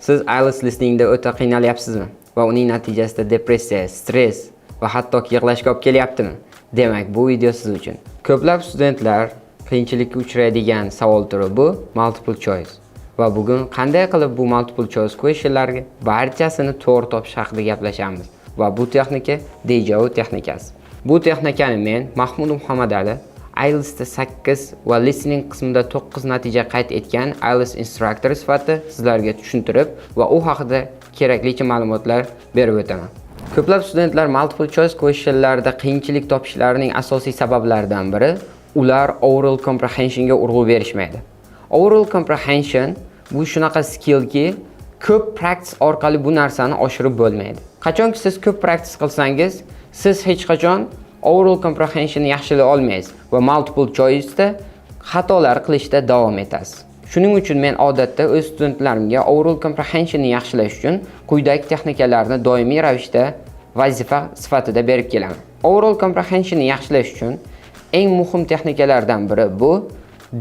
Siz IELTS listeningda o'ta qiynalyapsizmi va uning natijasida depressiya, stress va hattoki yig'lashga olib kelyaptimi? Demak, bu video siz uchun. Ko'plab studentlar qiyinchilikka uchraydigan savol turi bu multiple choice. Va bugun qanday qilib bu multiple choice questionlarga barchasini to'g'ri topish haqida gaplashamiz. Va bu texnika Deja Vu texnikasi. Bu texnikani men, Mahmud Muhammadali, IELTSda 8 va listening qismida 9 natija qayd etgan IELTS instruktori sifatida sizlarga tushuntirib va u haqida keraklicha ma'lumotlar berib o'taman. Ko'plab studentlar multiple choice questionlarda qiyinchilik topishlarining asosiy sabablaridan biri ular oral comprehensionga urg'u berishmaydi. Oral comprehension bu shunaqa skillki, ko'p practice orqali bu narsani oshirib bo'lmaydi. Qachonki siz ko'p practice qilsangiz, siz hech qachon oral comprehensionni yaxshilay olmaysiz va multiple choice'da xatolar qilishda davom etasiz. Shuning uchun men odatda o'z studentlarimga oral comprehensionni yaxshilash uchun quyidagi texnikalarni doimiy ravishda vazifa sifatida berib kelaman. Oral comprehensionni yaxshilash uchun eng muhim texnikalardan biri bu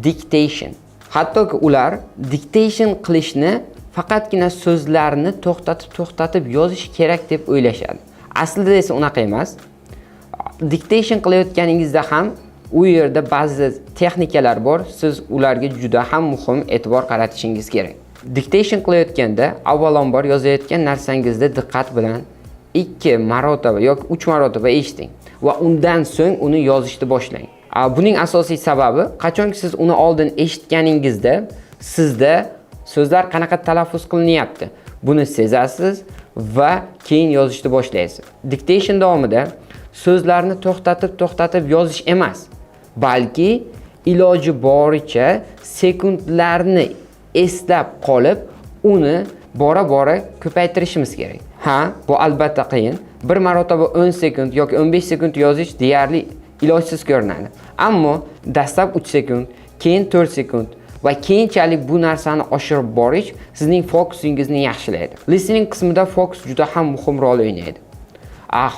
dictation. Hattoki ular dictation qilishni faqatgina so'zlarni to'xtatib to'xtatib yozish kerak deb o'ylashadi. Aslida esa unaqa emas. Dictation qilayotganingizda ham u yerda ba'zi texnikalar bor, siz ularga juda ham muhim e'tibor qaratishingiz kerak. Dictation qilayotganda avvalambor yozayotgan narsangizni diqqat bilan ikki marotaba yoki uch marotaba eshiting va undan so'ng uni yozishni boshlang. Buning asosiy sababi, qachonki siz uni oldin eshitganingizda sizda so'zlar qanaqa talaffuz qilinyapti, buni sezasiz va keyin yozishni boshlaysiz. Dictation davomida so'zlarni to'xtatib to'xtatib yozish emas, balki iloji boricha sekundlarni eslab qolib, uni bora bora ko'paytirishimiz kerak. Ha, bu albatta qiyin. Bir marotaba 10 sekund yoki 15 sekund yozish deyarli ilojsiz ko'rinadi, ammo dastlab 3 sekund, keyin 4 sekund va keyinchalik bu narsani oshirib borish sizning fokusingizni yaxshilaydi. Listening qismida fokus juda ham muhim rol o'ynaydi.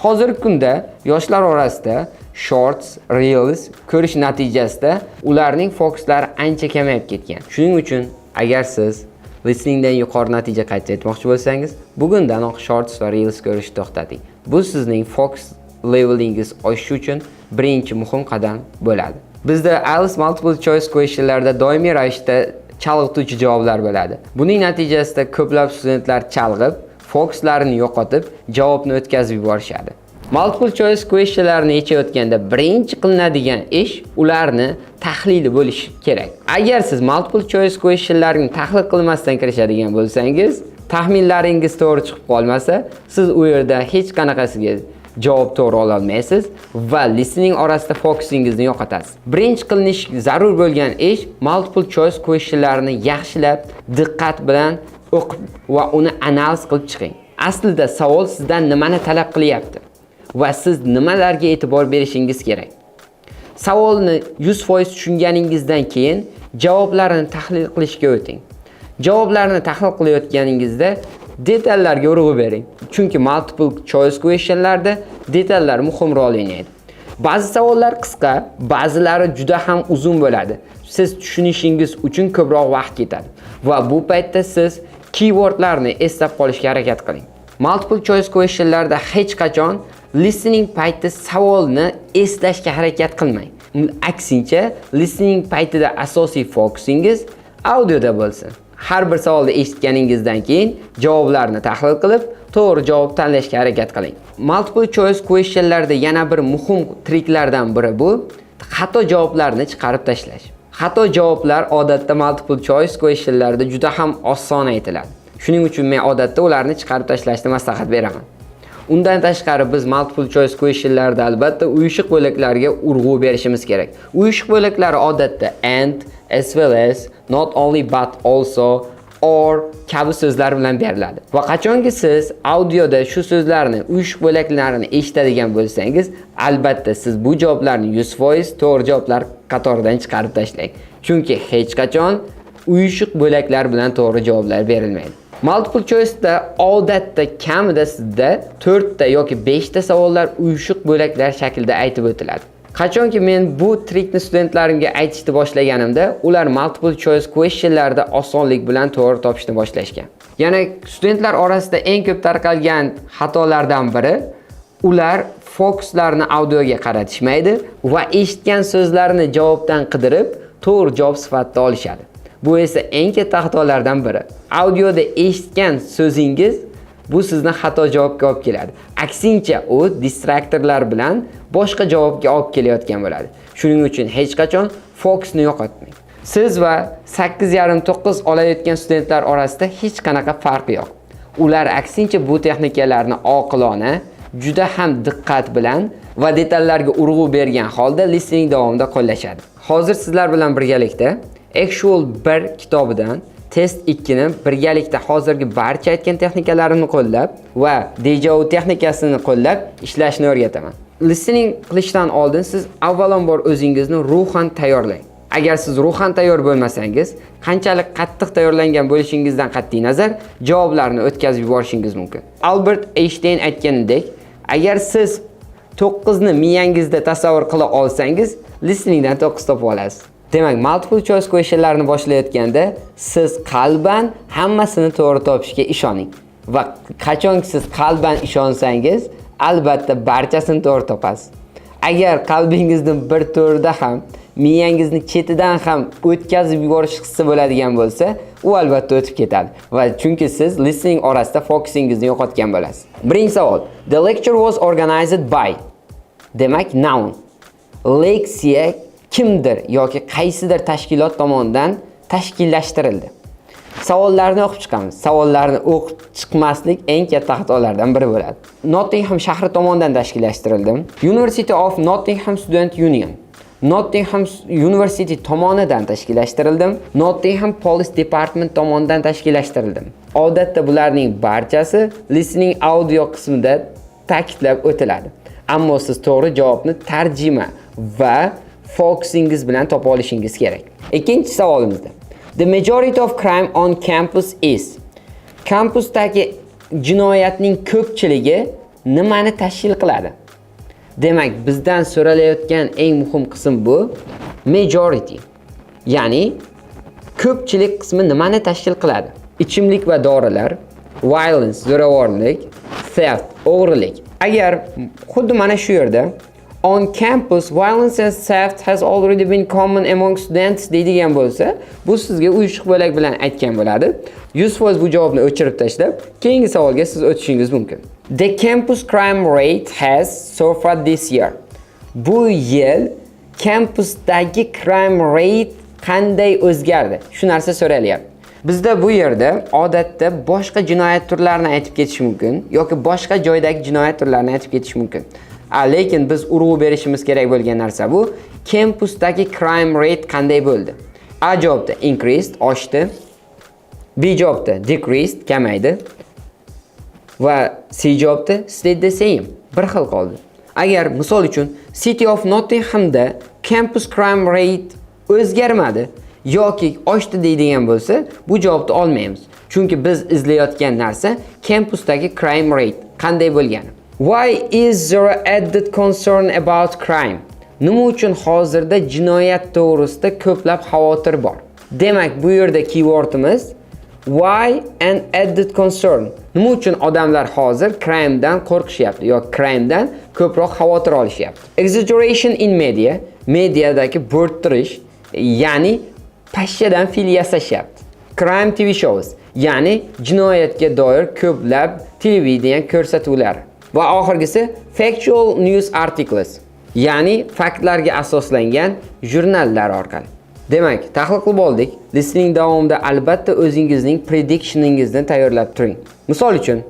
Hozirgi kunda yoshlar orasida shorts, reels ko'rish natijasida ularning fokuslari ancha kamayib ketgan. Shuning uchun agar siz listeningdan yuqori natija qayd etmoqchi bo'lsangiz, bugundanoq shorts va reels ko'rishni to'xtating. Bu sizning fokus levelingiz oshishi uchun birinchi muhim qadam bo'ladi. Bizda IELTS multiple choice questionlarda doimiy ravishda chalg'ituvchi javoblar bo'ladi. Buning natijasida ko'plab studentlar chalg'ib, fokuslarini yo'qotib, javobni o'tkazib yuborishadi. Multiple choice questionlarni yechayotganda birinchi qilinadigan ish ularni tahlili bo'lishi kerak. Agar siz multiple choice questionlarni tahlil qilmasdan kirishadigan bo'lsangiz, taxminlaringiz to'g'ri chiqib qolmasa, siz u yerda hech qanaqasiga javob to'g'ri ola olmaysiz va listening orasida fokusingizni yo'qotasiz. Birinchi qilinishi zarur bo'lgan ish multiple choice questionlarni yaxshilab, diqqat bilan o'qib va uni analiz qilib chiqing. Aslida savol sizdan nimani talab qilyapti va siz nimalarga e'tibor berishingiz kerak? Savolni 100% tushunganingizdan keyin javoblarni tahlil qilishga o'ting. Javoblarni tahlil qilayotganingizda detallarga urg'u bering. Chunki multiple choice questionlarda detallar muhim rol o'ynaydi. Ba'zi savollar qisqa, ba'zilari juda ham uzun bo'ladi. Siz tushunishingiz uchun ko'proq vaqt ketadi va bu paytda siz keywordlarni eslab qolishga harakat qiling. Multiple choice questionlarda hech qachon listening payti savolni eslashga harakat qilmang. Aksincha, listening paytida asosiy fokusingiz audioda bo'lsin. Har bir savolni eshitganingizdan keyin javoblarni tahlil qilib, to'g'ri javob tanlashga harakat qiling. Multiple choice questionlarda yana bir muhim triklardan biri bu xato javoblarni chiqarib tashlash. Xato javoblar odatda multiple choice questionlarda juda ham oson aytiladi. Shuning uchun men odatda ularni chiqarib tashlashni maslahat beraman. Undan tashqari, biz multiple choice questionlarda albatta uyushiq bo'laklarga urg'u berishimiz kerak. Uyushiq bo'laklari odatda and, as well as, not only but also, or kabi so'zlar bilan beriladi. Va qachonki siz audioda shu so'zlarni, uyushiq bo'laklarini eshitadigan bo'lsangiz, albatta siz bu javoblarni 100% to'g'ri javoblar qatoridan chiqarib tashlang. Chunki hech qachon uyushiq bo'laklar bilan to'g'ri javoblar berilmaydi. Multiple choice'da odatda kamida sizda 4 ta yoki 5 ta savollar uyushiq bo'laklar shaklida aytib o'tiladi. Qachonki men bu trikni studentlarimga aytishni boshlaganimda, ular multiple choice questionlarda osonlik bilan to'g'ri topishni boshlashgan. Yana studentlar orasida eng ko'p tarqalgan xatolardan biri, ular fokuslarni audioga qaratishmaydi va eshitgan so'zlarini javobdan qidirib, to'g'ri javob sifatida olishadi. Bu esa eng katta xatolardan biri. Audioda eshitgan so'zingiz bu sizni xato javobga olib keladi. Aksincha, u distraktorlar bilan boshqa javobga olib kelayotgan bo'ladi. Shuning uchun hech qachon fokusni yo'qotmang. Siz va 8,5, 9 olayotgan studentlar orasida hech qanaqa farq yo'q. Ular aksincha bu texnikalarni oqilona, juda ham diqqat bilan va detallarga urg'u bergan holda listening davomida qo'llashadi. Hozir sizlar bilan birgalikda Actual 1 kitobidan test 2 ni birgalikda hozirgi barcha aytgan texnikalarimni qo'llab va Deja texnikasini qo'llab ishlashni o'rgataman. Listening qilishdan oldin siz avvalambor o'zingizni ruhan tayyorlang. Agar siz ruhan tayyor bo'lmasangiz, qanchalik qattiq tayyorlangan bo'lishingizdan qat'iy nazar javoblarni o'tkazib yuborishingiz mumkin. Albert Einstein aytganidek, agar siz 9 ni miyangizda tasavvur qila olsangiz, listeningdan 9 topib olasiz. Demak, multiple choice questionlarni boshlayotganda siz qalban hammasini to'g'ri topishga ishoning. Va qachonki siz qalban ishonsangiz, albatta barchasini to'g'ri topasiz. Agar qalbingizni bir to'rida ham, miyangizni chetidan ham o'tkazib yuborish hissi bo'ladigan bo'lsa, u albatta o'tib ketadi. Va chunki siz listening orasida fokusingizni yo'qotgan bo'lasiz. Birinchi savol. The lecture was organized by. Demak, noun. Leksiya kimdir yoki qaysidir tashkilot tomonidan tashkillashtirildi. Savollarni o'qib chiqamiz. Savollarni o'qib chiqmaslik eng katta xatolardan biri bo'ladi. Nottingham shahri tomonidan tashkillashtirildi. University of Nottingham Student Union. Nottingham University tomonidan tashkillashtirildi. Nottingham Police Department tomonidan tashkillashtirildi. Odatda bularning barchasi listening audio qismida ta'kidlab o'tiladi. Ammo siz to'g'ri javobni tarjima va fokusingiz bilan topa olishingiz kerak. Ikkinchi savolimizda: The majority of crime on campus is. Kampusdagi jinoyatning ko'pchiligi nimani tashkil qiladi? Demak, bizdan so'ralayotgan eng muhim qism bu majority. Ya'ni ko'pchilik qismi nimani tashkil qiladi? Ichimlik va dorilar, violence, zo'ravonlik, theft, o'g'rilik. Agar xuddi mana shu yerda "On campus, violence and theft has already been common among students" deydigan bo'lsa, bu sizga uyushuq bo'lak bilan aytgan bo'ladi. 100% bu javobni o'chirib tashlab, keyingi savolga siz o'tishingiz mumkin. The campus crime rate has so far this year. Bu yil kampusdagi crime rate qanday o'zgardi? Shu narsa so'ralyapti. Bizda bu yerda odatda boshqa jinoyat turlarini aytib ketish mumkin yoki boshqa joydagi jinoyat turlarini aytib ketish mumkin. Lekin biz urg'u berishimiz kerak bo'lgan narsa bu kampusdagi crime rate qanday bo'ldi? A javobda increased, oshdi. B javobda decreased, kamaydi. Va C javobda stayed the same, bir xil qoldi. Agar misol uchun City of Nottinghamda campus crime rate o'zgarmadi yoki oshdi deydigan bo'lsa, bu javobni olmaymiz. Chunki biz izlayotgan narsa kampusdagi crime rate qanday bo'lgani. Why is there added concern about crime? Nima uchun hozirda jinoyat to'g'risida ko'plab xavotir bor? Demak, bu yerda keywordimiz why and added concern. Nima uchun odamlar hozir crimedan qo'rqishyapti yoki crimedan ko'proq xavotir olishyapti? Exaggeration in media, mediadagi bo'rttirish, ya'ni pashshadan fil yasashyapti. Crime TV shows, ya'ni jinoyatga doir ko'plab televideniya ko'rsatuvlari. Va oxirgisi factual news articles, ya'ni faktlarga asoslangan jurnallar orqali. Demak, tahlil qilib oldik. Listening davomida albatta o'zingizning predictioningizni tayyorlab turing. Misol uchun,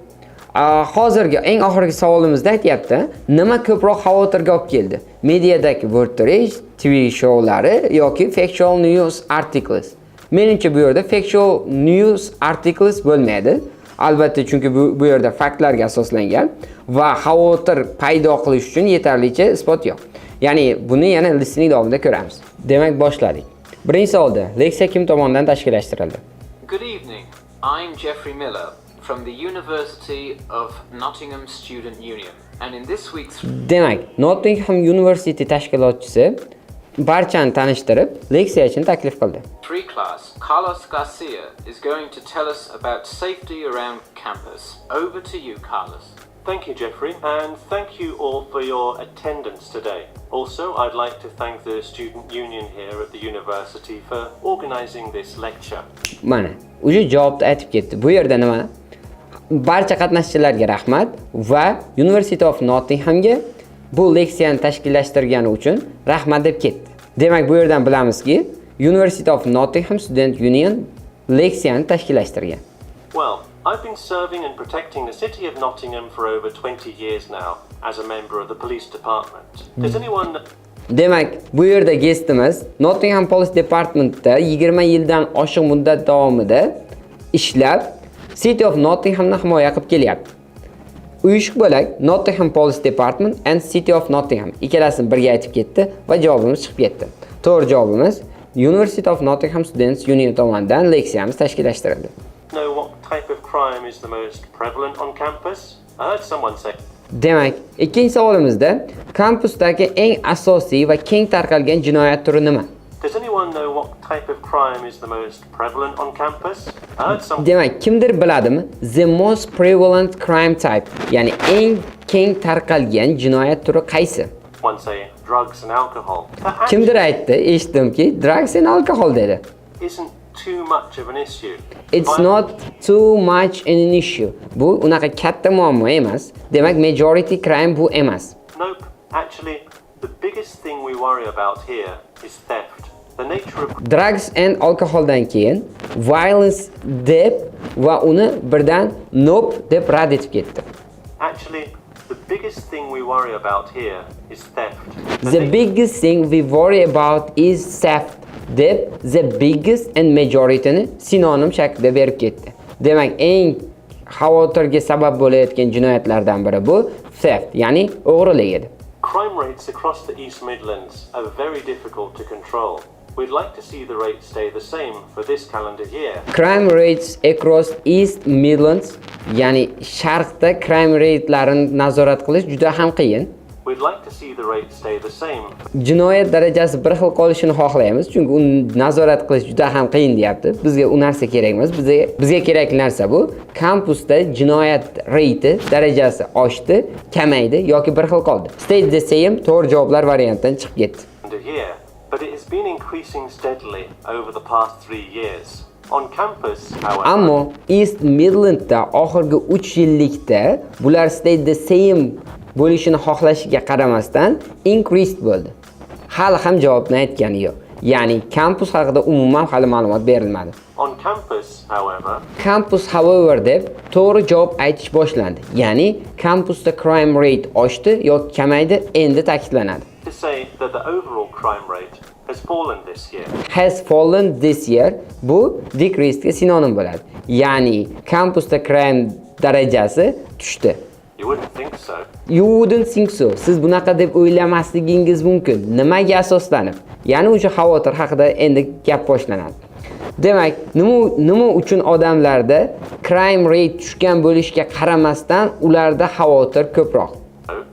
hozirgi eng oxirgi savolimizda aytyapti, nima ko'proq xavotirga olib keldi? Mediadagi bo'rttirish, TV showlari yoki factual news articles. Menimcha, bu yerda factual news articles bo'lmaydi. Albatta, chunki bu yerda faktlarga asoslangan va xavotir paydo qilish uchun yetarlicha isbot yo'q. Ya'ni buni yana listening davomida ko'ramiz. Demak, boshladik. Birinchi savolda leksiya kim tomonidan tashkillashtirildi? Good evening. I'm Jeffrey Miller from the University of Nottingham Student Union. And in this week's Demak, Nottingham University tashkilotchisi barchani tanishtirib, leksiyachini taklif qildi. Free class, Carlos Garcia is going to tell us about safety around campus. Over to you, Carlos. Thank you, Jeffrey, and thank you all for your attendance today. Also, I'd like to thank the student union here at the university for organising this lecture. Mana, уже javobni aytib ketdi. Bu yerda nima? Barcha qatnashchilarga rahmat va University of Nottinghamga bu leksiyani tashkillashtirgani uchun rahmat deb ketdi. Demak, bu yerdan bilamizki, University of Nottingham Student Union leksiyani tashkillashtirgan. Well, I've been serving and protecting the city of Nottingham for over 20 years now as a member of the police department. Does anyone Demak, bu yerda guest imiz Nottingham Police Departmentda 20 yildan oshiq muddat davomida ishlab, City of Nottinghamni himoya qilib kelyapti. Uyushq bo'lak Nottingham Police Department and City of Nottingham ikkalasini birga aytib ketdi va javobimiz chiqib ketdi. To'g'ri javobimiz University of Nottingham Students Union tomonidan leksiyamiz tashkillashtirildi. Know what type of crime is the most prevalent on campus? I heard someone say Demak, ikkinchi savolimizda kampusdagi eng asosiy va keng tarqalgan jinoyat turi nima? Does anyone know what type of crime is the most prevalent on campus? I heard some Demak, kimdir biladimi? The most prevalent crime type, ya'ni eng keng tarqalgan jinoyat turi qaysi? One say drugs and alcohol. That Kimdir aytdi, eshitdimki, drugs and alcohol dedi. Actually isn't too much of an issue. It's not too much an issue. Bu unaqa katta muammo emas. Demak, majority crime bu emas. Nope. Actually, the biggest thing we worry about here is theft. The nature of Drugs and alcoholdan keyin violence deb va uni birdan nope deb rad etib ketdi. Actually, the biggest thing we worry about here is theft. The biggest thing we worry about is theft deb the biggest and majorityni sinonim shaklida berib ketdi. Demak, eng xavotirga sabab bo'layotgan jinoyatlardan biri bu theft, ya'ni o'g'rilik edi. Crime rates across the East Midlands are very difficult to control. We'd like to see the rate stay the same for this calendar year. Crime rates across East Midlands, ya'ni sharqda crime ratelarini nazorat qilish juda ham qiyin. We'd like to see the rate stay the same Jinoyat darajasi bir xil qolishini xohlaymiz, chunki uni nazorat qilish juda ham qiyin deyapti. Bizga u narsa kerak emas. Bizga kerakli narsa bu kampusda jinoyat rate darajasi oshdi, kamaydi yoki bir xil qoldi. Stay the same to'g'ri javoblar variantdan chiqib ketdi. Calendar year, but it has been increasing steadily over the past 3 years. On campus, however, Ammo East Midlandda oxirgi 3 yillikda bular stay the same bo'lishini xohlashiga qaramasdan increased bo'ldi. Hali ham javobni aytgani yo'q. Ya'ni kampus haqida umuman hali ma'lumot berilmadi. On campus, however, Campus, however deb to'g'ri javob aytish boshlandi. Ya'ni kampusda crime rate oshdi yoki kamaydi endi ta'kidlanadi. To say that the overall crime rate has fallen this year. Has fallen this year bu decreasedga sinonim bo'ladi. Ya'ni kampusda crime darajasi tushdi. You wouldn't think so. You wouldn't think so. Siz bunaqa deb o'ylamasligingiz mumkin. Nimaga asoslanib? Ya'ni o'sha xavotir haqida endi gap boshlanadi. Demak, nima uchun odamlarda crime rate tushgan bo'lishiga qaramasdan ularda xavotir ko'proq?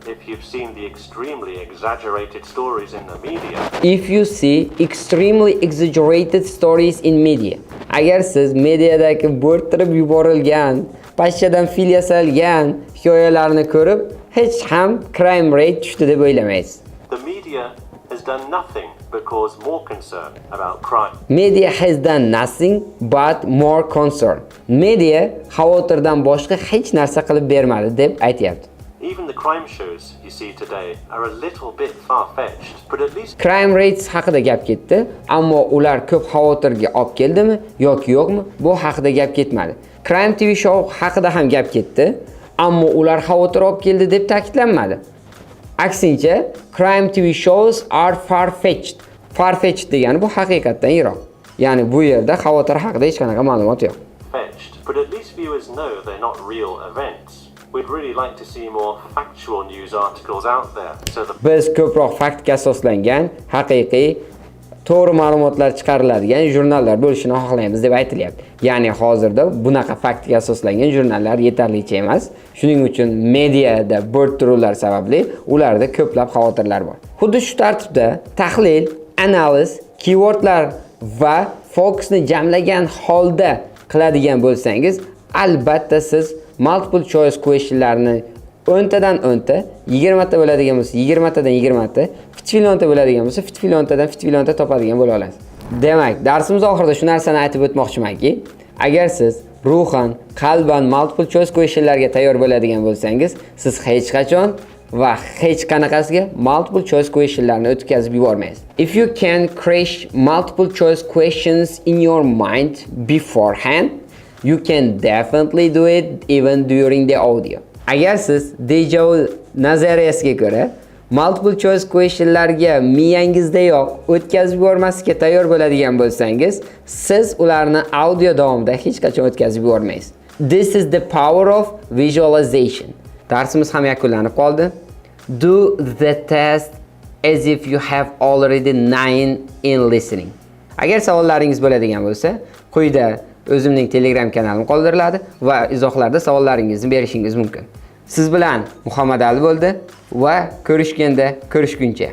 If you've seen the extremely exaggerated stories in the media, If you see extremely exaggerated stories in media. Agar siz mediadagi bo'rttirib yuborilgan, pashshadan fil yasalgan hikoyalarni ko'rib, hech ham crime rate tushdi deb o'ylamaysiz. The media has done nothing but cause more concern about crime. Media has done nothing but more concern. Media xavotirdan boshqa hech narsa qilib bermadi deb aytyapti. Even the crime shows you see today are a little bit far-fetched, but at least Crime rates haqida gap ketdi, ammo ular ko'p xavotirga olib keldimi yoki yo'qmi, bu haqida gap ketmadi. Crime TV show haqida ham gap ketdi, ammo ular xavotir olib keldi deb ta'kidlanmadi. Aksincha, crime TV shows are far-fetched. Far-fetched degani bu haqiqatdan yiroq. Ya'ni bu yerda xavotir haqida hech qanaqa ma'lumot yo'q. Fetched, but at least viewers know they're not real events. We'd really like to see more factual news articles out there, so the Biz ko'proq faktga asoslangan haqiqiy To'g'ri ma'lumotlar chiqariladigan jurnallar bo'lishini xohlaymiz deb aytilyapti. Ya'ni hozirda bunaqa faktga asoslangan jurnallar yetarlicha emas. Shuning uchun mediada bo'rttiruvlar sababli ularda ko'plab xavotirlar bor. Xuddi shu tartibda tahlil, analiz, keywordlar va fokusni jamlagan holda qiladigan bo'lsangiz, albatta siz multiple choice questionlarni 10 tadan 10 ta, 20 ta bo'ladigan bo'lsa, 20 tadan 20 ta, fitfilonta bo'ladigan bo'lsa, fitfilontadan fitfilonta topadigan bo'la olasiz. Demak, darsimiz oxirida shu narsani aytib o'tmoqchimanki, agar siz ruhan, qalban multiple choice questionlarga tayyor bo'ladigan bo'lsangiz, siz hech qachon va hech qanaqasiga multiple choice questionlarni o'tkazib yubormaysiz. If you can crash multiple choice questions in your mind beforehand, you can definitely do it even during the audio. Agar siz Deja nazariyasiga ko'ra multiple choice questionlarga miyangizdayoq o'tkazib yubormaslikka tayyor bo'ladigan bo'lsangiz, siz ularni audio davomida hech qachon o'tkazib yubormaysiz. This is the power of visualization. Darsimiz ham yakunlanib qoldi. Do the test as if you have already 9 in listening. Agar savollaringiz bo'ladigan bo'lsa, quyida o'zimning Telegram kanalim qoldiriladi va izohlarda savollaringizni berishingiz mumkin. Siz bilan Muhammad Ali bo'ldi va ko'rishganda ko'rishguncha.